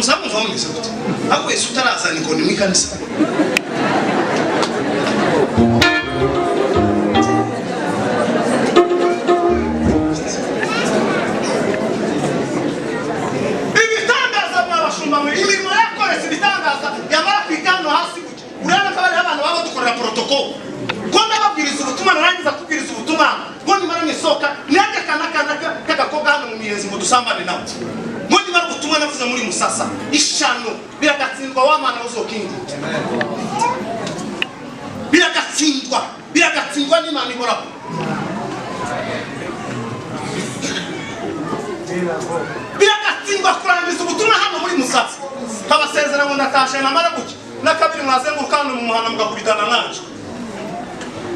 Muzamumva mumeze gute? Ariko Yesu utarazana inkoni mu ikanisa. Ibitangaza mwabashumba mwe, imirimo yakoretse ibitangaza yamara kwita hano hasi gutya. Urabona ko bariho abantu baba badukorera protocol. Ko ndababwiriza ubutumwa, narangiza kubwiriza ubutumwa, ngo nimara nisohoka nanjye kana kana k'agakobwa hano mu miyenzi ngo dusambane nawe. Ngo nimara ubutumwa navuze muri Musasa, ishano biragatsindwa wa mana uzokinguka. Biragatsindwa, biragatsindwa n'Imana ihoraho. Biragatsindwa kurangiza ubutumwa hano muri Musasa. Nkabasezera ngo ndatashe, namara gutya na kabiri mwazenguruka hano mu muhanda mugakubitana nanje.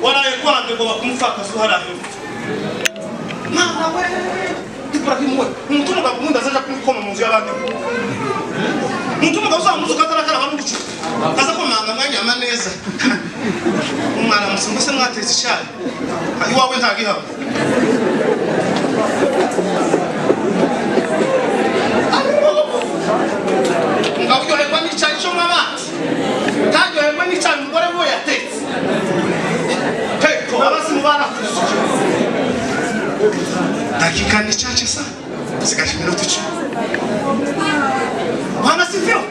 Waraye kwande ngo bakumufakaza uharaye. Mwana we, Ibrahimu we, umuntu umugabo ubundi azaja kumukoma mu nzu y'abandi. Umuntu umugabo uzamuzuka atarakaraba n'ubucuti. Aza komanga mwanyama neza. Umwana musimba se mwatetse icyayi. Iwawe ntagihaba. Ngabo uryoherwa n'icyayi cyo mw'abandi. Ntaryoherwa n'icyayi umugore we yatetse. Heko abazimu barakuzuye. Dakika ni chache sana. Sigaje iminota 10. Bwana sifiwe.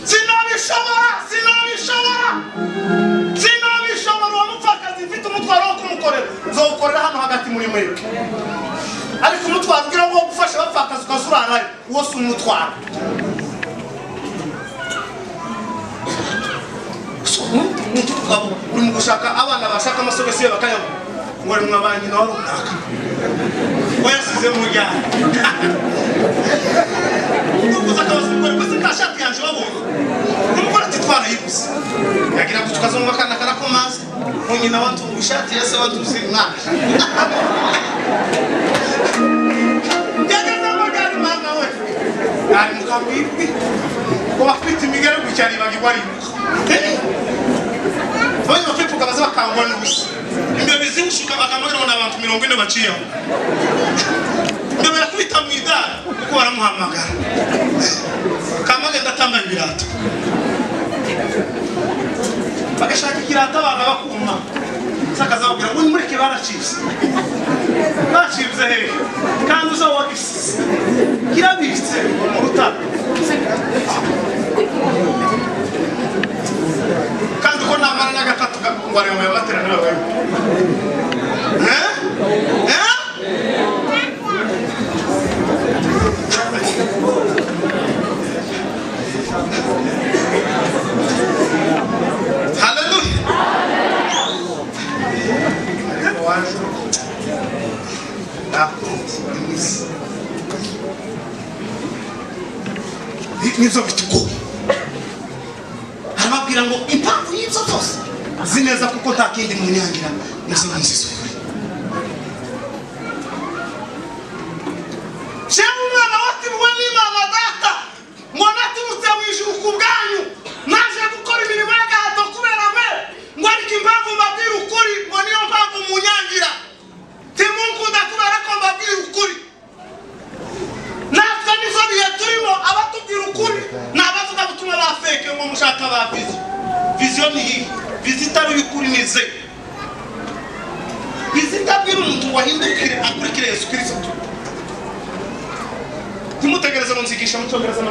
Sinabishobora, sinabishobora. Sinabishobora. Uwo mupfakazi mfite umutwaro wo kumukorera. Nzawukorera hano hagati muri mwebwe. Ariko umutwaro ugira ngo gufasha abapfakazi ukazurarayo, uwo si umutwaro. Umuntu umugabo uri mu gushaka abana bashaka amasogisi ye bakayabura, ngo ari mwa ba nyina wa runaka wayasize mu muryango. Nukuza akabaza umugore ko se nta shati yanje wabonye? Umugore ati twarayiguze. Yagira gutya ukazumva akana karakomaze ngo nyina wantunga ishati ya se wantuze mwana. Yageze mu ryari mwana we ari mu kabwibwi ngo bakubita imigere gutya aribagirwa ariruka. Abanye bakivuga baza bakangwa n'ubusa. Imbeba izihushuka bakamubwira ngo ni abantu 40 baciyeho. Imbeba yakubita mu idari kuko baramuhamagara. Kamagenda atambaye ibirato. Bagashaka ikirato abana bakuma. Sakaza babwira ngo nimureke baracibye. Bacibye hehe? Kandi uza wagisize. Kirabitse mu rutare. Kandi uko namara na gatatu ngo areba ayo materaniro abayo. Eh? Eh? Haleluya. Ariko waje nakunze iminsi. Nibyo bitugoye. Arababwira ngo impamvu y'ibyo byose nzi neza kuko nta kindi munyangira muze munziza ukuri. Jewe umwana watibuwe n'Imana data, ngo naturutse mu ijuru ku bwanyu, naje gukora imirimo y'agahato kubera mwe, ngo ariko impamvu mbabwira ukuri ngo niyo mpamvu munyangira. Timunkunda kubera ko mbabwira ukuri. Natwe nizo bihe turimo, abatubwira ukuri ni abavuga butumwa ba feke ngo mushaka ba vision. Vision ni iyi, vision itari y'ukuri ni ze. Vision itabwira umuntu ngo ahindukire akurikire Yesu Kristo. Ntimutegereze ngo nzigisha mu cyongereza.